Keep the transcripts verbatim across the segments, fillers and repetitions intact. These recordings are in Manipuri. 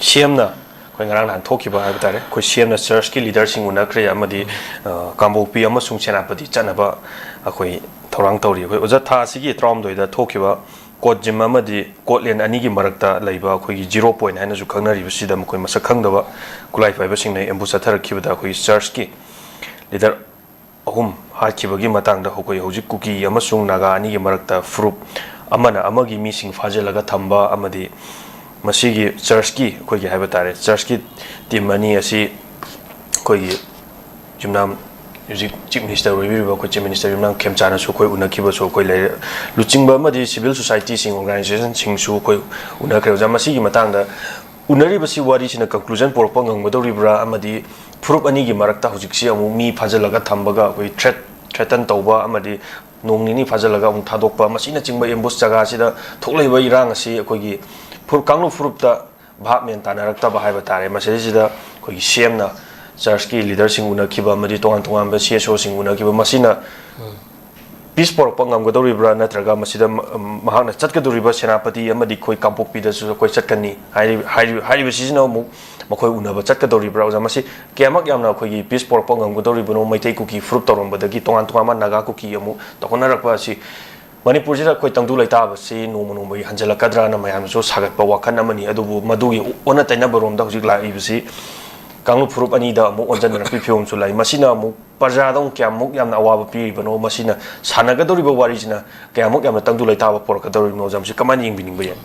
ꯁꯤ ꯑꯦꯝꯅ ꯑꯩꯈꯣꯏ ꯉꯔꯥꯡ ꯅꯍꯥꯟ ꯊꯣꯛꯈꯤꯕ ꯍꯥꯏꯕ ꯇꯥꯔꯦ, ꯑꯩꯈꯣꯏ ꯁꯤ ꯑꯦꯝꯅ ꯆꯔꯆꯀꯤ ꯂꯤꯗꯔꯁꯤꯡ ꯎꯅꯈ꯭ꯔꯦ ꯑꯃꯗꯤ, ꯑ, ꯀꯥꯡꯄꯣꯛꯄꯤ ꯑꯃꯁꯨꯡ ꯁꯦꯅꯥꯄꯇꯤ ꯆꯠꯅꯕ ꯑꯩꯈꯣꯏ ꯊꯧꯔꯥꯡ ꯇꯧꯔꯤ꯫ ꯑꯩꯈꯣꯏ ꯑꯣꯖꯥ, ꯊꯥ ꯑꯁꯤꯒꯤ ꯇꯔꯥꯍꯨꯝꯗꯣꯏꯗ ꯊꯣꯛꯈꯤꯕ ꯀꯣꯠ ꯖꯤꯝ ꯑꯃꯗꯤ ꯀꯣꯠꯂꯦꯟ ꯑꯅꯤꯒꯤ ꯃꯔꯛꯇ ꯂꯩꯕ ꯑꯩꯈꯣꯏꯒꯤ ꯖꯤꯔꯣ ꯄꯣꯏꯟ ꯍꯥꯏꯅꯁꯨ ꯈꯪꯅꯔꯤꯕꯁꯤꯗ ꯃꯈꯣꯏ ꯃꯁꯛ ꯈꯪꯗꯕ ꯈꯨꯠꯂꯥꯏ ꯄꯥꯏꯕꯁꯤꯡꯅ ꯑꯦꯝꯕꯨꯁ ꯆꯠꯊꯔꯛꯈꯤꯕꯗ ꯑꯩꯈꯣꯏꯒꯤ ꯆꯔꯆꯀꯤ ꯂꯤꯗꯔ ꯑꯍꯨꯝ ꯍꯥꯠꯈꯤꯕꯒꯤ ꯃꯇꯥꯡꯗ ꯑꯩꯈꯣꯏ ꯍꯧꯖꯤꯛ ꯀꯨꯀꯤ ꯑꯃꯁꯨꯡ ꯅꯥꯒꯥ ꯑꯅꯤꯒꯤ ꯃꯔꯛꯇ ꯐꯨꯔꯨꯞ ꯑꯃꯅ ꯑꯃꯒꯤ ꯃꯤꯁꯤꯡ ꯐꯥꯖꯤꯜꯂꯒ ꯊꯝꯕ ꯑꯃꯗꯤ ꯃꯁꯤꯒꯤ ꯆꯔꯆꯀꯤ, ꯑꯩꯈꯣꯏꯒꯤ ꯍꯥꯏꯕ ꯇꯥꯔꯦ, ꯆꯔꯆꯀꯤ ꯇꯤꯝ ꯑꯅꯤ ꯑꯁꯤ ꯑꯩꯈꯣꯏꯒꯤ ꯌꯨꯝꯅꯥꯝ ꯍꯧꯖꯤꯛ ꯆꯤꯐ ꯃꯤꯅꯤꯁꯇꯔ ꯑꯣꯏꯕꯤꯔꯤꯕ ꯑꯩꯈꯣꯏ ꯆꯤꯐ ꯃꯤꯅꯤꯁꯇꯔ ꯌꯨꯝꯅꯥꯝ ꯈꯦꯝꯆꯥꯅꯁꯨ ꯑꯩꯈꯣꯏ ꯎꯅꯈꯤꯕꯁꯨ ꯑꯩꯈꯣꯏ ꯂꯩꯔꯦ꯫ ꯂꯨꯆꯤꯡꯕ ꯑꯃꯗꯤ ꯁꯤꯚꯤꯜ ꯁꯣꯁꯥꯏꯇꯤꯁꯤꯡ, ꯑꯣꯔꯒꯅꯥꯏꯖꯦꯁꯟꯁꯤꯡꯁꯨ ꯑꯩꯈꯣꯏ ꯎꯅꯈ꯭ꯔꯦ꯫ ꯑꯣꯖꯥ, ꯃꯁꯤꯒꯤ ꯃꯇꯥꯡꯗ ꯎꯅꯔꯤꯕꯁꯤ ꯋꯥꯔꯤꯁꯤꯅ ꯀꯟꯀ꯭ꯂꯨꯖꯟ ꯄꯨꯔꯛꯄ ꯉꯝꯒꯗꯧꯔꯤꯕ꯭ꯔꯥ, ꯑꯃꯗꯤ ꯐꯨꯔꯨꯞ ꯑꯅꯤꯒꯤ ꯃꯔꯛꯇ ꯍꯧꯖꯤꯛꯁꯤ ꯑꯃꯨꯛ ꯃꯤ ꯐꯥꯖꯤꯜꯂꯒ ꯊꯝꯕꯒ ꯑꯩꯈꯣꯏ ꯊ꯭ꯔꯦꯠ, ꯊ꯭ꯔꯦꯇꯟ ꯇꯧꯕ ꯑꯃꯗꯤ ꯅꯣꯡ ꯅꯤꯅꯤ ꯐꯥꯖꯤꯜꯂꯒ ꯑꯃꯨꯛ ꯊꯥꯗꯣꯛꯄ, ꯃꯁꯤꯅꯆꯤꯡꯕ ꯑꯦꯝꯕꯨꯁ ꯖꯒꯥꯁꯤꯗ ꯊꯣꯛꯂꯛꯏꯕ ꯏꯔꯥꯡ ꯑꯁꯤ ꯑꯩꯈꯣꯏꯒꯤ ꯐꯨꯔꯨꯞ, ꯀꯥꯡꯂꯨꯞ ꯐꯨꯔꯨꯞꯇ ꯚꯥꯞ ꯃꯦꯟ ꯇꯥꯅꯔꯛꯇꯕ ꯍꯥꯏꯕ ꯇꯥꯔꯦ꯫ ꯃꯁꯤꯗꯩꯁꯤꯗ ꯑꯩꯈꯣꯏꯒꯤ ꯁꯤ ꯑꯦꯝꯅ ꯆꯔꯆꯀꯤ ꯂꯤꯗꯔꯁꯤꯡ ꯎꯅꯈꯤꯕ ꯑꯃꯗꯤ ꯇꯣꯉꯥꯟ ꯇꯣꯉꯥꯟꯕ ꯁꯤ ꯑꯦꯁ ꯑꯣꯁꯤꯡ ꯎꯅꯈꯤꯕ, ꯃꯁꯤꯅ ꯄꯤꯁ ꯄꯨꯔꯛꯄ ꯉꯝꯒꯗꯧꯔꯤꯕ꯭ꯔꯥ, ꯅꯠꯇ꯭ꯔꯒ ꯃꯁꯤꯗ ꯃ-, ꯃꯍꯥꯛꯅ ꯆꯠꯀꯗꯧꯔꯤꯕ ꯁꯦꯅꯥꯄꯇꯤ ꯑꯃꯗꯤ ꯑꯩꯈꯣꯏ ꯀꯥꯡꯄꯣꯛꯄꯤꯗꯁꯨ ꯑꯩꯈꯣꯏ ꯆꯠꯀꯅꯤ ꯍꯥꯏꯔꯤ-, ꯍꯥꯏꯔꯤ-, ꯍꯥꯏꯔꯤꯕꯁꯤꯁꯤꯅ ꯑꯃꯨꯛ ꯃꯈꯣꯏ ꯎꯅꯕ ꯆꯠꯀꯗꯧꯔꯤꯕ꯭ꯔꯥ? ꯑꯣꯖꯥ, ꯃꯁꯤ ꯀꯌꯥꯃꯨꯛ ꯌꯥꯝꯅ ꯑꯩꯈꯣꯏꯒꯤ ꯄꯤꯁ ꯄꯨꯔꯛꯄ ꯉꯝꯒꯗꯧꯔꯤꯕꯅꯣ? ꯃꯩꯇꯩ ꯀꯨꯀꯤ ꯐꯨꯔꯨꯞ ꯇꯧꯔꯝꯕꯗꯒꯤ ꯇꯣꯉꯥꯟ ꯇꯣꯉꯥꯟꯕ ꯅꯥꯒꯥ ꯀꯨꯀꯤ ꯑꯃꯨꯛ ꯇꯧꯈꯠꯅꯔꯛꯄ ꯑꯁꯤ ꯃꯅꯤꯄꯨꯔꯁꯤꯗ ꯑꯩꯈꯣꯏ ꯇꯪꯗꯨ ꯂꯩꯇꯥꯕꯁꯤ ꯅꯣꯡꯃ ꯅꯣꯡꯃꯒꯤ ꯍꯟꯖꯤꯜꯂꯛꯀꯗ꯭ꯔꯥꯅ ꯃꯌꯥꯝꯅꯁꯨ ꯁꯥꯒꯠꯄ ꯋꯥꯈꯜ ꯑꯃꯅꯤ꯫ ꯑꯗꯨꯕꯨ ꯃꯗꯨꯒꯤ ꯑꯣꯟꯅ ꯇꯩꯅꯕꯔꯣꯝꯗ ꯍꯧꯖꯤꯛ ꯂꯥꯛꯏꯕꯁꯤ ꯀꯥꯡꯂꯨꯞ ꯐꯨꯔꯨꯞ ꯑꯅꯤꯗ ꯑꯃꯨꯛ ꯑꯣꯟꯁꯤꯟꯅꯔꯛꯄꯒꯤ ꯐꯤꯕꯝꯁꯨ ꯂꯥꯛꯏ꯫ ꯃꯁꯤꯅ ꯑꯃꯨꯛ ꯄ꯭ꯔꯖꯥꯗ ꯑꯃꯨꯛ ꯀꯌꯥꯃꯨꯛ ꯌꯥꯝꯅ ꯑꯋꯥꯕ ꯄꯤꯔꯤꯕꯅꯣ? ꯃꯁꯤꯅ ꯁꯥꯟꯅꯒꯗꯧꯔꯤꯕ ꯋꯥꯔꯤꯁꯤꯅ ꯀꯌꯥꯃꯨꯛ ꯌꯥꯝꯅ ꯇꯪꯗꯨ ꯂꯩꯇꯥꯕ ꯄꯨꯔꯛꯀꯗꯧꯔꯤꯕꯅꯣ? ꯑꯣꯖꯥ, ꯃꯁꯤ ꯀꯃꯥꯏꯅ ꯌꯦꯡꯕꯤꯅꯤꯡꯕ ꯌꯥꯏ?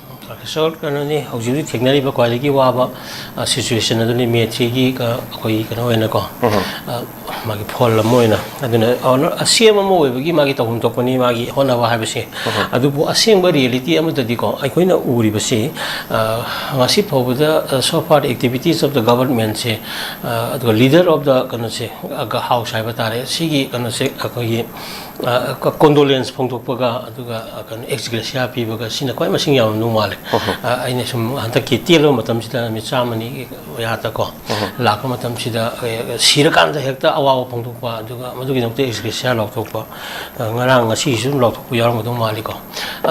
ꯁꯣꯔꯠ ꯀꯩꯅꯣꯅꯤ, ꯍꯧꯖꯤꯛ ꯍꯧꯖꯤꯛ ꯊꯦꯡꯅꯔꯤꯕ ꯈ꯭ꯋꯥꯏꯗꯒꯤ ꯋꯥꯕ, ꯑ, ꯁꯤꯆꯨꯋꯦꯁꯟ ꯑꯗꯨꯅꯤ ꯃꯦ ꯊ꯭ꯔꯤꯒꯤ, ꯑ, ꯑꯩꯈꯣꯏꯒꯤ ꯀꯩꯅꯣ ꯑꯣꯏꯅꯀꯣ, ꯑ, ꯃꯥꯒꯤ ꯐꯣꯜ ꯑꯃ ꯑꯣꯏꯅ꯫ ꯑꯗꯨꯅ ꯑꯣꯅꯔ, ꯑ, ꯁꯤ ꯑꯦꯝ ꯑꯃ ꯑꯣꯏꯕꯒꯤ ꯃꯥꯒꯤ ꯇꯧꯐꯝ ꯊꯣꯛꯄꯅꯤ ꯃꯥꯒꯤ ꯍꯣꯠꯅꯕ ꯍꯥꯏꯕꯁꯦ꯫ ꯑꯗꯨꯕꯨ ꯑꯁꯦꯡꯕ ꯔꯤꯌꯦꯂꯤꯇꯤ ꯑꯃꯗꯗꯤꯀꯣ, ꯑꯩꯈꯣꯏꯅ ꯎꯔꯤꯕꯁꯤ, ꯑ, ꯉꯁꯤ ꯐꯥꯎꯕꯗ, ꯑ, so far the activities of the government ꯁꯦ, ꯑ, ꯑꯗꯨꯒ leader of the ꯀꯩꯅꯣꯁꯦ, ꯑ, house ꯍꯥꯏꯕ ꯇꯥꯔꯦ, ꯁꯤꯒꯤ ꯀꯩꯅꯣꯁꯦ ꯑꯩꯈꯣꯏꯒꯤ ꯀꯣꯟꯗꯣꯂꯦꯟꯁ ꯐꯣꯡꯗꯣꯛꯄꯒ ꯑꯗꯨꯒ ꯀꯩꯅꯣ ꯑꯦꯛꯁ ꯒ꯭ꯔꯦꯁꯤꯌꯥ ꯄꯤꯕꯒ ꯁꯤꯅ ꯈ꯭ꯋꯥꯏ ꯃꯁꯤꯡ ꯌꯥꯝꯂꯝꯗꯧ ꯃꯥꯜꯂꯦ꯫ ꯑꯩꯅ ꯁꯨꯝ ꯍꯟꯗꯛꯀꯤ ꯇꯦꯜꯂꯕ ꯃꯇꯝꯁꯤꯗ ꯅꯨꯃꯤꯠ ꯆꯥꯝꯃꯅꯤ ꯃꯌꯥꯗꯀꯣ ꯂꯥꯛꯄ ꯃꯇꯝꯁꯤꯗ ꯁꯤꯔꯀꯥꯟꯗ ꯍꯦꯛꯇ ꯑꯋꯥꯕ ꯐꯣꯡꯗꯣꯛꯄ, ꯑꯗꯨꯒ ꯃꯗꯨꯒꯤꯗꯃꯛꯇ ꯑꯦꯛꯁ ꯒ꯭ꯔꯦꯁꯤꯌꯥ ꯂꯥꯎꯊꯣꯛꯄ, ꯉꯔꯥꯡ ꯉꯁꯤꯒꯤꯁꯨ ꯑꯗꯨꯝ ꯂꯥꯎꯊꯣꯛꯄ ꯌꯥꯎꯔꯝꯒꯗꯧ ꯃꯥꯜꯂꯤꯀꯣ꯫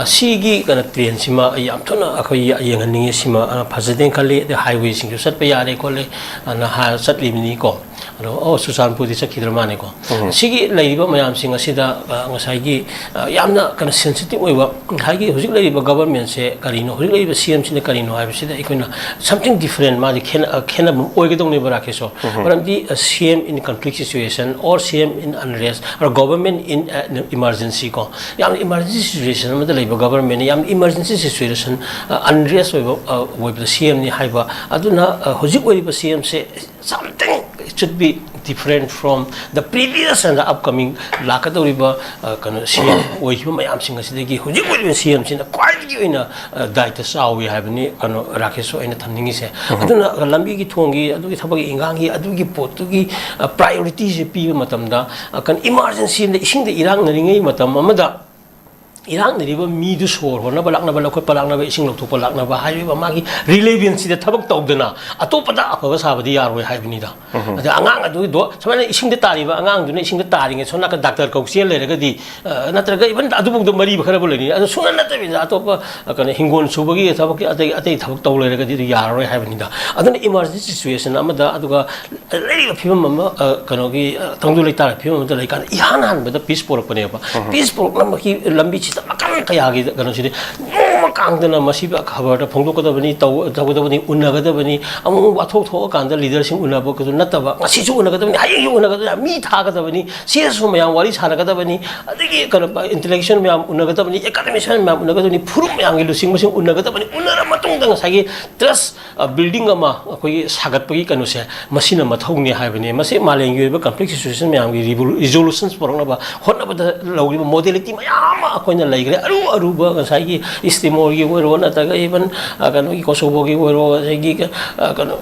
ꯁꯤꯒꯤ ꯀꯩꯅꯣ ꯇ꯭ꯔꯦꯟꯁꯤꯃ ꯑꯩ ꯌꯥꯝ ꯊꯨꯅ ꯑꯩꯈꯣꯏ ꯌꯦꯡꯍꯟꯅꯤꯡꯉꯤ꯫ ꯁꯤꯃ ꯐꯖꯗꯦꯅ ꯈꯜꯂꯤ꯫ ꯑꯗꯩ ꯍꯥꯏꯋꯦꯁꯤꯡꯁꯨ ꯆꯠꯄ ꯌꯥꯔꯦ ꯈꯣꯠꯂꯦ ꯑꯅ ꯍꯥꯏꯔ ꯆꯠꯂꯤꯕꯅꯤꯀꯣ꯫ ꯑꯗꯣ ꯑꯣ ꯆꯨꯔꯆꯥꯟꯄꯨꯔꯗꯤ ꯆꯠꯈꯤꯗ꯭ꯔ ꯃꯥꯜꯂꯦꯀꯣ꯫ ꯁꯤꯒꯤ ꯂꯩꯔꯤꯕ ꯃꯌꯥꯝꯁꯤꯡ ꯑꯁꯤꯗ ꯉꯁꯥꯏꯒꯤ ꯌꯥꯝꯅ ꯀꯩꯅꯣ ꯁꯦꯟꯁꯤꯇꯤꯞ ꯑꯣꯏꯕ, ꯉꯁꯥꯏꯒꯤ ꯍꯧꯖꯤꯛ ꯂꯩꯔꯤꯕ ꯒꯕꯔꯃꯦꯟꯁꯦ ꯀꯔꯤꯅꯣ, ꯍꯧꯖꯤꯛ ꯂꯩꯔꯤꯕ ꯁꯤ ꯑꯦꯝꯁꯤꯅ ꯀꯔꯤꯅꯣ ꯍꯥꯏꯕꯁꯤꯗ ꯑꯩꯈꯣꯏꯅ something different, ꯃꯥꯗꯤ ꯈꯦꯠꯅꯕ ꯑꯣꯏꯒꯗꯧꯅꯦꯕ ꯔꯥꯀꯦꯁꯣ꯫ ꯃꯔꯝꯗꯤ ꯁꯤ M in conflict situation or C M in unrest or government in emergency ꯀꯣ, ꯌꯥꯝꯅ ꯏꯃꯥꯔꯖꯦꯟꯁꯤ ꯁꯤꯆꯨꯋꯦꯁꯟ ꯑꯃꯗ ꯂꯩꯕ ꯒꯕꯔꯃꯦꯟꯅ ꯌꯥꯝꯅ ꯏꯃꯥꯔꯖꯦꯟꯁꯤ ꯁꯤꯆꯨꯋꯦꯁꯟ, ꯑꯟꯔꯦꯁ ꯑꯣꯏꯕ ꯑꯣꯏꯕꯗ ꯁꯤ ꯑꯦꯝꯅꯤ ꯍꯥꯏꯕ꯫ ꯑꯗꯨꯅ ꯍꯧꯖꯤꯛ ꯑꯣꯏꯔꯤꯕ ꯁꯤ ꯑꯦꯝꯁꯦ something, it should be different from the previous and the upcoming ꯂꯥꯛꯀꯗꯧꯔꯤꯕ ꯀꯩꯅꯣ ꯁꯤ ꯑꯦꯝ ꯑꯣꯏꯈꯤꯕ ꯃꯌꯥꯝꯁꯤꯡ ꯑꯁꯤꯗꯒꯤ ꯍꯧꯖꯤꯛ ꯑꯣꯏꯔꯤꯕ ꯁꯤ ꯑꯦꯝꯁꯤꯅ ꯈ꯭ꯋꯥꯏꯗꯒꯤ ꯑꯣꯏꯅ ꯗꯥꯏꯇ ꯆꯥꯎꯏ ꯍꯥꯏꯕꯅꯤ ꯀꯩꯅꯣ ꯔꯥꯀꯦꯁꯁꯨ ꯑꯩꯅ ꯊꯝꯅꯤꯡꯉꯤꯁꯦ꯫ ꯑꯗꯨꯅ ꯂꯝꯕꯤꯒꯤ ꯊꯣꯡꯒꯤ ꯑꯗꯨꯒꯤ ꯊꯕꯛ ꯏꯟꯈꯥꯡꯒꯤ ꯑꯗꯨꯒꯤ ꯄꯣꯠꯇꯨꯒꯤ ꯄ꯭ꯔꯥꯏꯌꯣꯔꯤꯇꯤꯁꯦ ꯄꯤꯕ ꯃꯇꯝꯗ ꯀꯩꯅꯣ ꯏꯃꯥꯔꯖꯦꯟꯁꯤ ꯑꯃꯗ ꯏꯁꯤꯡꯗ ꯏꯔꯥꯛꯅꯔꯤꯉꯩ ꯃꯇꯝ ꯑꯃꯗ ꯏꯔꯥꯛꯅꯔꯤꯕ ꯃꯤꯗꯨ ꯁꯣꯔ ꯍꯣꯟꯅꯕ ꯂꯥꯛꯅꯕ, ꯂꯧꯈꯠꯄ ꯂꯥꯛꯅꯕ, ꯏꯁꯤꯡ ꯂꯧꯊꯣꯛꯄ ꯂꯥꯛꯅꯕ ꯍꯥꯏꯔꯤꯕ ꯃꯥꯒꯤ ꯔꯤꯂꯦꯕꯦꯟꯁꯤꯗ ꯊꯕꯛ ꯇꯧꯗꯅ ꯑꯇꯣꯞꯄꯗ ꯑꯐꯕ ꯁꯥꯕꯗꯤ ꯌꯥꯔꯣꯏ ꯍꯥꯏꯕꯅꯤꯗ꯫ ꯑꯗ ꯑꯉꯥꯡ ꯑꯗꯨꯒꯤꯗꯣ ꯁꯨꯃꯥꯏꯅ ꯏꯁꯤꯡꯗ ꯇꯥꯔꯤꯕ ꯑꯉꯥꯡꯗꯨꯅ ꯏꯁꯤꯡꯗ ꯇꯥꯔꯤꯉꯩ ꯁꯣꯝ ꯅꯥꯀꯟ ꯗꯥꯛꯇꯔ ꯀꯧ ꯆꯦꯟ ꯂꯩꯔꯒꯗꯤ, ꯅꯠꯇ꯭ꯔꯒ ꯏꯚꯟ ꯑꯗꯨꯐꯥꯎꯗ ꯃꯔꯤꯕ ꯈꯔꯕꯨ ꯂꯩꯅꯤ꯫ ꯑꯗꯨ ꯁꯨꯡꯅ ꯅꯠꯇꯕꯤꯗ ꯑꯇꯣꯞꯄ ꯀꯩꯅꯣ ꯍꯤꯡꯒꯣꯜ ꯁꯨꯕꯒꯤ ꯊꯕꯛꯀꯤ ꯑꯇꯩ ꯑꯇꯩ ꯊꯕꯛ ꯇꯧ ꯂꯩꯔꯒꯗꯤ ꯑꯗꯨ ꯌꯥꯔꯔꯣꯏ ꯍꯥꯏꯕꯅꯤꯗ꯫ ꯑꯗꯨꯅ ꯏꯃꯥꯔꯖꯦꯟꯁꯤ ꯁꯤꯆꯨꯋꯦꯁꯟ ꯑꯃꯗ, ꯑꯗꯨꯒ ꯂꯩꯔꯤꯕ ꯐꯤꯕꯝ ꯑꯃ, ꯀꯩꯅꯣꯒꯤ, ꯇꯪꯗꯨ ꯂꯩꯇꯥꯔꯒꯤ ꯐꯤꯕꯝ ꯑꯃꯗ ꯂꯩꯀꯥꯟꯗ ꯏꯍꯥꯟ ꯍꯥꯟꯕꯗ ꯄꯤꯁ ꯄꯣꯔꯛꯄꯅꯦꯕ꯫ ꯄꯤꯁ ꯄꯣꯔꯛꯅꯕꯒꯤ ꯂꯝꯕꯤꯁꯤꯗ ꯃꯈꯜ ꯀꯌꯥꯒꯤ ꯀꯩꯅꯣꯁꯤꯗꯤ ꯅꯣꯡꯃ ꯀꯥꯡꯗꯅ ꯃꯁꯤ ꯈꯕꯔꯗ ꯐꯣꯡꯗꯣꯛꯀꯗꯕꯅꯤ, ꯇꯧꯒꯗꯕꯅꯤ, ꯎꯅꯒꯗꯕꯅꯤ꯫ ꯑꯃꯨꯛ ꯋꯥꯊꯣꯛ ꯊꯣꯛꯑꯀꯥꯟꯗ ꯂꯤꯗꯔꯁꯤꯡ ꯎꯅꯕ ꯅꯠꯇꯕ, ꯉꯁꯤꯁꯨ ꯎꯅꯒꯗꯕꯅꯤ, ꯍꯌꯦꯡꯁꯨ ꯎꯅꯒꯗꯕꯅꯤ, ꯃꯤ ꯊꯥꯒꯗꯕꯅꯤ, ꯁꯤ ꯑꯦꯁ ꯑꯣ ꯃꯌꯥꯝ ꯋꯥꯔꯤ ꯁꯥꯟꯅꯒꯗꯕꯅꯤ, ꯑꯗꯒꯤ ꯀꯩꯅꯣ ꯏꯟꯇꯦꯂꯦꯛꯆꯨꯋꯦꯜ ꯃꯌꯥꯝ ꯎꯅꯒꯗꯕꯅꯤ, ꯑꯦꯀꯥꯗꯦꯃꯤꯁꯤꯌꯥꯟ ꯃꯌꯥꯝ ꯎꯅꯒꯗꯕꯅꯤ, ꯐꯨꯔꯨꯞ ꯃꯌꯥꯝꯒꯤ ꯂꯨꯆꯤꯡꯕꯁꯤꯡ ꯎꯅꯒꯗꯕꯅꯤ꯫ ꯎꯅꯔ ꯃꯇꯨꯡꯗ ꯉꯁꯥꯏꯒꯤ ꯇ꯭ꯔꯁ ꯕꯤꯜꯗꯤꯡ ꯑꯃ ꯑꯩꯈꯣꯏꯒꯤ ꯁꯥꯒꯠꯄꯒꯤ ꯀꯩꯅꯣꯁꯦ ꯃꯁꯤꯅ ꯃꯊꯧꯅꯤ ꯍꯥꯏꯕꯅꯤ꯫ ꯃꯁꯤ ꯃꯥꯂꯦꯝꯒꯤ ꯑꯣꯏꯕ ꯀꯟꯐ꯭ꯂꯤꯛ ꯁꯤꯆꯨꯋꯦꯁꯟ ꯃꯌꯥꯝꯒꯤ ꯔꯤꯖꯣꯂꯨꯁꯟꯁ ꯄꯨꯔꯛꯅꯕ ꯍꯣꯠꯅꯕꯗ ꯂꯧꯔꯤꯕ ꯃꯣꯗꯦꯂꯤꯇꯤ ꯃꯌꯥꯝ ꯑꯃ ꯑꯩꯈꯣꯏꯅ ꯂꯩꯈ꯭ꯔꯦ꯫ ꯑꯔꯨ ꯑꯔꯨꯕ ꯉꯁꯥꯏꯒꯤ ꯏꯁ ꯇꯤꯃꯣꯔꯒꯤ ꯑꯣꯏꯔꯣ, ꯅꯠꯇ꯭ꯔꯒ ꯏꯚꯟ ꯀꯩꯅꯣꯒꯤ ꯀꯣꯁꯣꯕꯣꯒꯤ ꯑꯣꯏꯔꯣ, ꯑꯗꯒꯤ ꯀꯩꯅꯣ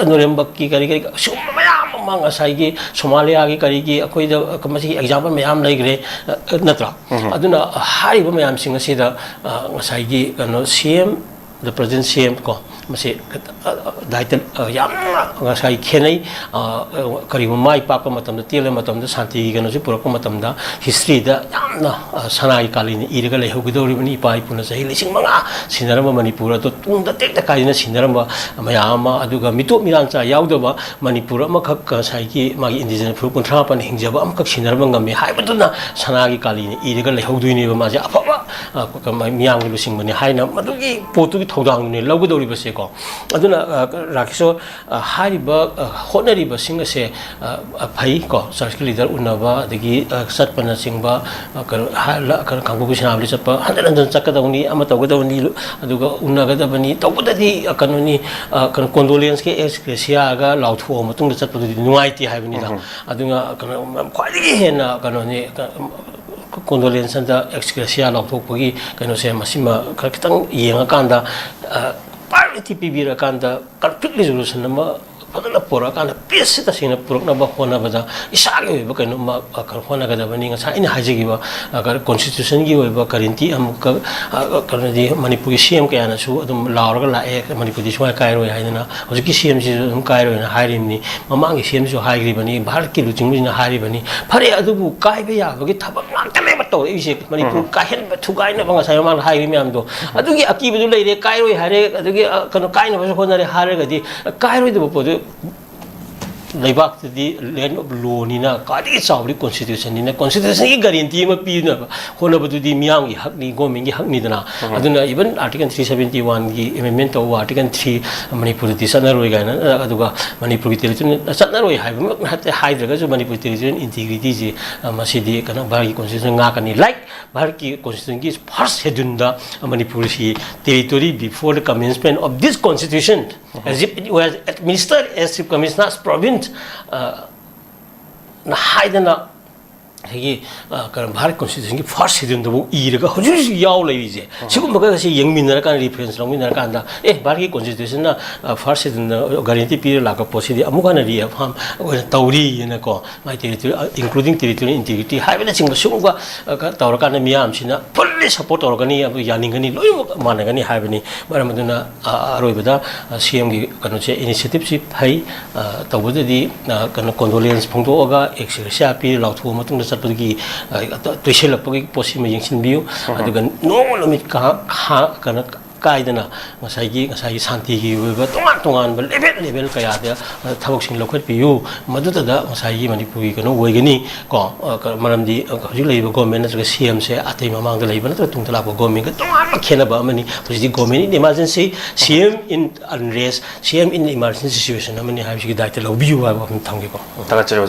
ꯅꯨꯔꯦꯝꯕꯛꯀꯤ ꯀꯔꯤ ꯀꯔꯤ ꯁꯤꯒꯨꯝꯕ ꯃꯌꯥꯝ ꯑꯃ ꯃꯥ ꯉꯁꯥꯏꯒꯤ ꯁꯣꯃꯥꯂꯤꯌꯥꯒꯤ ꯀꯔꯤꯒꯤ ꯑꯩꯈꯣꯏꯗ ꯃꯁꯤꯒꯤ ꯑꯦꯛꯖꯥꯝꯄꯜ ꯃꯌꯥꯝ ꯂꯩꯈ꯭ꯔꯦ, ꯑ, ꯅꯠꯇ꯭ꯔꯥ? ꯑꯗꯨꯅ ꯍꯥꯏꯔꯤꯕ ꯃꯌꯥꯝꯁꯤꯡ ꯑꯁꯤꯗ, ꯑ, ꯉꯁꯥꯏꯒꯤ ꯀꯩꯅꯣ, ꯁꯤ ꯑꯦꯝ, the present ꯁꯤ ꯑꯦꯝ ꯀꯣ, ꯃꯁꯤ, ꯑ, ꯑ, ꯗꯥꯏꯇ, ꯑ, ꯌꯥꯝꯅ ꯉꯁꯥꯏ ꯈꯦꯠꯅꯩ꯫ ꯑ, ꯑ, ꯀꯔꯤꯒꯨꯝꯕ ꯃꯥꯏ ꯄꯥꯛꯄ ꯃꯇꯝꯗ, ꯇꯦꯜꯂꯕ ꯃꯇꯝꯗ, ꯁꯥꯟꯇꯤꯒꯤ ꯀꯩꯅꯣꯁꯤ ꯄꯨꯔꯛꯄ ꯃꯇꯝꯗ ꯍꯤꯁꯇ꯭ꯔꯤꯗ ꯌꯥꯝꯅ, ꯑ, ꯁꯅꯥꯒꯤ ꯀꯥꯂꯤꯅ ꯏꯔꯒ ꯂꯩꯍꯧꯒꯗꯧꯔꯤꯕꯅꯤ꯫ ꯏꯄꯥ ꯏꯄꯨꯅ ꯆꯍꯤ ꯂꯤꯁꯤꯡ ꯃꯉꯥ ꯁꯤꯟꯅꯔꯝꯕ ꯃꯅꯤꯄꯨꯔ ꯑꯗꯣ ꯇꯨꯡꯗ ꯇꯦꯛꯇ ꯀꯥꯏꯗꯅ ꯁꯤꯟꯅꯔꯝꯕ ꯃꯌꯥꯝ ꯑꯃ, ꯑꯗꯨꯒ ꯃꯤꯇꯣꯞ ꯃꯤꯔꯥꯟꯆꯥ ꯌꯥꯎꯗꯕ ꯃꯅꯤꯄꯨꯔ ꯑꯃꯈꯛ, ꯉꯁꯥꯏꯒꯤ ꯃꯥꯒꯤ ꯏꯟꯗꯤꯖꯤꯅꯁ ꯐꯨꯔꯨꯞ ꯀꯨꯟꯊ꯭ꯔꯥ ꯃꯥꯄꯟ ꯍꯤꯡꯖꯕ ꯑꯃꯈꯛ ꯁꯤꯟꯅꯔꯝꯕ ꯉꯝꯃꯤ ꯍꯥꯏꯕꯗꯨꯅ ꯁꯅꯥꯒꯤ ꯀꯥꯂꯤꯅ ꯏꯔꯒ ꯂꯩꯍꯧꯗꯣꯏꯅꯦꯕ꯫ ꯃꯥꯁꯦ ꯑꯐꯕ, ꯑ, ꯀ-, ꯃꯤꯌꯥꯝꯒꯤ ꯂꯨꯆꯤꯡꯕꯅꯤ ꯍꯥꯏꯅ ꯃꯗꯨꯒꯤ ꯄꯣꯠꯇꯨꯒꯤ ꯊꯧꯗꯥꯡꯗꯨꯅꯦ ꯂꯧꯒꯗꯧꯔꯤꯕꯁꯦꯀꯣ꯫ ꯑꯗꯨꯅ, ꯑ, ꯔꯥꯀꯦꯁꯣꯔ, ꯑ, ꯍꯥꯏꯔꯤꯕ, ꯑ, ꯍꯣꯠꯅꯔꯤꯕꯁꯤꯡ ꯑꯁꯦ, ꯑ, ꯑ, ꯐꯩ ꯀꯣ, ꯆꯔꯆꯀꯤ ꯂꯤꯗꯔ ꯎꯅꯕ, ꯑꯗꯒꯤ, ꯑ, ꯆꯠꯄꯅꯆꯤꯡꯕ, ꯑ, ꯀꯩꯅꯣ, ꯍꯥ-, ꯂ-, ꯀꯩꯅꯣ, ꯀꯥꯡꯄꯣꯛꯄꯤ ꯁꯅꯥꯃꯍꯤꯗ ꯆꯠꯄ ꯍꯟꯖꯟ ꯍꯟꯖꯟ ꯆꯠꯀꯗꯧꯅꯤ, ꯑꯃ ꯇꯧꯒꯗꯧꯅꯤ, ꯂꯨ-, ꯑꯗꯨꯒ ꯎꯅꯒꯗꯕꯅꯤ, ꯇꯧꯕꯗꯗꯤ, ꯑ, ꯀꯩꯅꯣꯅꯤ, ꯑ, ꯀꯩꯅꯣ, ꯀꯣꯟꯗꯣꯂꯦꯟꯁꯀꯤ ꯑꯦꯛꯁꯒ꯭ꯔꯦꯁꯤꯌꯥꯒ ꯂꯥꯎꯊꯣꯛꯑ ꯃꯇꯨꯡꯗ ꯆꯠꯄꯗꯨꯗꯤ ꯅꯨꯡꯉꯥꯏꯇꯦ ꯍꯥꯏꯕꯅꯤꯗ꯫ ꯑꯗꯨꯅ ꯀꯩꯅꯣ, ꯈ꯭ꯋꯥꯏꯗꯒꯤ ꯍꯦꯟꯅ ꯀꯩꯅꯣꯅꯤ, ꯀ-, ꯀꯣꯟꯗꯣꯂꯦꯟꯁ ꯑꯟꯗ ꯑꯦꯛꯁꯒ꯭ꯔꯦꯁꯤꯌꯥ ꯂꯥꯎꯊꯣꯛꯄꯒꯤ ꯀꯩꯅꯣꯁꯦ, ꯃꯁꯤꯃ ꯈꯔ ꯈꯤꯇꯪ ꯌꯦꯡꯉꯀꯥꯟꯗ, ꯑ, ꯄ꯭ꯔꯥꯏꯌꯣꯔꯤꯇꯤ ꯄꯤꯕꯤꯔꯀꯥꯟꯗ ꯀꯟꯐ꯭ꯂꯤꯛ ꯔꯤꯖꯣꯂꯨꯁꯟ ꯑꯃ ꯐꯖꯅ ꯄꯨꯔꯛꯑꯀꯥꯟꯗ ꯄꯤꯁꯁꯤ ꯇꯁꯦꯡꯅ ꯄꯨꯔꯛꯅꯕ ꯍꯣꯠꯅꯕꯗ ꯏꯁꯥꯒꯤ ꯑꯣꯏꯕ ꯀꯩꯅꯣꯝꯃ, ꯑ, ꯈꯔ ꯍꯣꯠꯅꯒꯗꯕꯅꯤ꯫ ꯉꯁꯥꯏ ꯑꯩꯅ ꯍꯥꯏꯖꯈꯤꯕ, ꯑ, ꯀ-, ꯀꯣꯟꯁꯇꯤꯇ꯭ꯌꯨꯁꯟꯒꯤ ꯑꯣꯏꯕ ꯒꯥꯔꯦꯟꯇꯤ ꯑꯃꯨꯛꯀ, ꯑ, ꯀꯩꯅꯣꯗꯤ ꯃꯅꯤꯄꯨꯔꯒꯤ ꯁꯤ ꯑꯦꯝ ꯀꯌꯥꯅꯁꯨ ꯑꯗꯨꯝ ꯂꯥꯎꯔꯒ ꯂꯥꯛꯑꯦ, ꯃꯅꯤꯄꯨꯔꯗꯤ ꯁꯨꯡꯀꯥꯏ ꯀꯥꯏꯔꯣꯏ ꯍꯥꯏꯗꯅ꯫ ꯍꯧꯖꯤꯛꯀꯤ ꯁꯤ ꯑꯦꯝꯁꯤꯁꯨ ꯑꯗꯨꯝ ꯀꯥꯏꯔꯣꯏꯅ ꯍꯥꯏꯔꯤꯕꯅꯤ, ꯃꯃꯥꯡꯒꯤ ꯁꯤ ꯑꯦꯝꯁꯤꯁꯨ ꯍꯥꯏꯈ꯭ꯔꯤꯕꯅꯤ, ꯚꯥꯔꯠꯀꯤ ꯂꯨꯆꯤꯡꯕꯁꯤꯡꯅ ꯍꯥꯏꯔꯤꯕꯅꯤ꯫ ꯐꯔꯦ, ꯑꯗꯨꯕꯨ ꯀꯥꯏꯕ ꯌꯥꯕꯒꯤ ꯊꯕꯛ ꯉꯥꯛꯇꯅꯦꯕ ꯇꯧꯔꯛꯏꯁꯦ꯫ ꯃꯅꯤꯄꯨꯔ ꯀꯥꯏꯍꯟꯕ, ꯊꯨꯒꯥꯏꯅꯕ, ꯉꯁꯥꯏ ꯃꯃꯥꯡꯗ ꯍꯥꯏꯈꯤꯕ ꯃꯌꯥꯝꯗꯣ, ꯑꯗꯨꯒꯤ ꯑꯀꯤꯕꯗꯨ ꯂꯩꯔꯦ꯫ ꯀꯥꯏꯔꯣꯏ ꯍꯥꯏꯔꯦ, ꯑꯗꯒꯤ, ꯑ, ꯀꯩꯅꯣ, ꯀꯥꯏꯅꯕꯁꯨ ꯍꯣꯠꯅꯔꯦ ꯍꯥꯏꯔꯒꯗꯤ, ꯀꯥꯏꯔꯣꯏꯗꯕ ꯄꯣꯠꯇꯨ ꯂꯩꯕꯥꯛꯇꯗꯤ land of lawꯅꯤꯅ, ꯈ꯭ꯋꯥꯏꯗꯒꯤ ꯆꯥꯎꯕꯗꯤ ꯀꯣꯟꯁꯇꯤꯇ꯭ꯌꯨꯁꯟꯅꯤꯅ, ꯀꯣꯟꯁꯇꯤꯇ꯭ꯌꯨꯁꯟꯒꯤ ꯒꯥꯔꯦꯟꯇꯤ ꯑꯃ ꯄꯤꯅꯕ ꯍꯣꯠꯅꯕꯗꯨꯗꯤ ꯃꯤꯌꯥꯝꯒꯤ ꯍꯛꯅꯤ, ꯒꯣꯔꯃꯦꯟꯒꯤ ꯍꯛꯅꯤꯗꯅ꯫ ꯑꯗꯨꯅ even Article three seventy oneꯒꯤ amendment ꯇꯧꯕ, Article three ꯃꯅꯤꯄꯨꯔꯗꯗꯤ ꯆꯠꯅꯔꯣꯏ ꯀꯥꯏꯅ, ꯑꯗꯨꯒ ꯃꯅꯤꯄꯨꯔꯒꯤ territory ꯆꯠꯅꯔꯣꯏ ꯍꯥꯏꯕꯃꯛ ꯅꯠꯇꯦ, ꯍꯥꯏꯗ꯭ꯔꯒꯁꯨ ꯃꯅꯤꯄꯨꯔ territorial integrityꯁꯤ, ꯑ, ꯃꯁꯤꯗꯤ ꯀꯩꯅꯣ, ꯚꯥꯔꯠꯀꯤ constitution ꯉꯥꯛꯀꯅꯤ꯫ Like, ꯚꯥꯔꯠꯀꯤ constitutionꯒꯤ first scheduleꯗ ꯃꯅꯤꯄꯨꯔꯁꯤ territory before the commencement of this constitution, as if it was administered as if commissioner's province, ꯑ, ꯅ ꯍꯥꯏꯗꯅ ꯑꯩꯈꯣꯏꯒꯤ ꯀꯩꯅꯣ ꯚꯥꯔꯠ ꯀꯣꯟꯁꯇꯤꯇ꯭ꯌꯨꯁꯟꯒꯤ ꯐꯥꯔꯁ ꯁꯦꯗ꯭ꯌꯨꯜꯗꯒ ꯏꯔꯒ ꯍꯧꯖꯤꯛ ꯍꯧꯖꯤꯛ ꯌꯥꯎ ꯂꯩꯔꯤꯁꯦ, ꯁꯤꯒꯨꯝꯕꯒꯁꯦ ꯌꯦꯡꯃꯤꯟꯅꯔꯀꯥꯟꯗ, ꯔꯤꯐꯔꯦꯟꯁ ꯂꯧꯃꯤꯟꯅꯔꯀꯥꯟꯗ, ꯑꯦ, ꯚꯥꯔꯠꯀꯤ ꯀꯣꯟꯁꯇꯤꯇ꯭ꯌꯨꯁꯟꯅ ꯐꯥꯔꯁ ꯁꯦꯗ꯭ꯌꯨꯜꯗ ꯒꯥꯔꯦꯟꯇꯤ ꯄꯤꯔ ꯂꯥꯛꯄ ꯄꯣꯠꯁꯤꯗꯤ ꯑꯃꯨꯛ ꯍꯟꯅ ꯔꯤꯑꯦꯐꯥꯔꯝ ꯑꯣꯏꯅ ꯇꯧꯔꯤꯅꯀꯣ, ꯃꯥꯏ ꯇꯦꯔꯤꯇꯣꯔꯤ, ꯏꯟꯀ꯭ꯂꯨꯗꯤꯡ ꯇꯦꯔꯤꯇꯣꯔꯤꯌꯦꯜ ꯏꯟꯇꯤꯒ꯭ꯔꯤꯇꯤ ꯍꯥꯏꯕꯅꯆꯤꯡꯕ ꯁꯤꯒꯨꯝꯕ ꯇꯧꯔꯀꯥꯟꯗ ꯃꯤꯌꯥꯝꯁꯤꯅ ꯐꯨꯜꯂꯤ ꯁꯞꯄꯣꯔꯠ ꯇꯧꯔꯛꯀꯅꯤ, ꯑꯗꯨ ꯌꯥꯅꯤꯡꯒꯅꯤ, ꯂꯣꯏꯅꯃꯛ ꯃꯥꯟꯅꯒꯅꯤ ꯍꯥꯏꯕꯅꯤ꯫ ꯃꯔꯝ ꯑꯗꯨꯅ ꯑꯔꯣꯏꯕꯗ ꯁꯤ ꯑꯦꯝꯒꯤ ꯀꯩꯅꯣꯁꯦ, ꯏꯅꯤꯁꯤꯌꯦꯇꯤꯞꯁꯤ ꯐꯩ꯫ ꯇꯧꯕꯗꯗꯤ ꯀꯩꯅꯣ, ꯀꯣꯟꯗꯣꯂꯦꯟꯁ ꯐꯣꯡꯗꯣꯛꯑꯒ ꯑꯦꯛꯁꯒ꯭ꯔꯦꯁꯤꯌꯥ ꯄꯤꯔ ꯂꯥꯎꯊꯣꯛꯑ ꯃꯇꯨꯡꯗ ꯆꯠꯄꯒꯤ ꯇꯣꯏꯁꯤꯜꯂꯛꯄꯒꯤ ꯄꯣꯠꯁꯤꯃ ꯌꯦꯡꯁꯤꯟꯕꯤꯌꯨ꯫ ꯑꯗꯨꯒ ꯅꯣꯡꯃ ꯅꯨꯃꯤꯠ ꯀꯥ-, ꯈꯥ-, ꯀꯩꯅꯣ, ꯀꯥꯏꯗꯅ ꯉꯁꯥꯏꯒꯤ, ꯉꯁꯥꯏꯒꯤ ꯁꯥꯟꯇꯤꯒꯤ ꯑꯣꯏꯕ ꯇꯣꯉꯥꯟ ꯇꯣꯉꯥꯟꯕ ꯂꯦꯚꯦꯜ ꯂꯦꯚꯦꯜ ꯀꯌꯥꯗ ꯊꯕꯛꯁꯤꯡ ꯂꯧꯈꯠꯄꯤꯌꯨ꯫ ꯃꯗꯨꯗꯗ ꯉꯁꯥꯏꯒꯤ ꯃꯅꯤꯄꯨꯔꯒꯤ ꯀꯩꯅꯣ ꯑꯣꯏꯒꯅꯤ ꯀꯣ꯫ ꯃꯔꯝꯗꯤ ꯍꯧꯖꯤꯛ ꯂꯩꯔꯤꯕ ꯒꯣꯔꯃꯦꯟ ꯅꯠꯇ꯭ꯔꯒ ꯁꯤ ꯑꯦꯝꯁꯦ ꯑꯇꯩ ꯃꯃꯥꯡꯗ ꯂꯩꯕ ꯅꯠꯇ꯭ꯔꯒ ꯇꯨꯡꯗ ꯂꯥꯛꯄ ꯒꯣꯔꯃꯦꯟꯒ ꯇꯣꯉꯥꯟꯕ ꯈꯦꯠꯅꯕ ꯑꯃꯅꯤ꯫ ꯍꯧꯖꯤꯛꯇꯤ government in emergency, C M in unrest, C M in emergency situation ꯑꯃꯅꯤ ꯍꯥꯏꯕꯁꯤꯒꯤ ꯗꯥꯏꯇ ꯂꯧꯕꯤꯌꯨ ꯍꯥꯏꯕ ꯋꯥꯐꯝ ꯊꯝꯒꯦꯀꯣ꯫ ꯊꯥꯒꯠꯆꯔꯤ ꯑꯣꯖꯥ꯫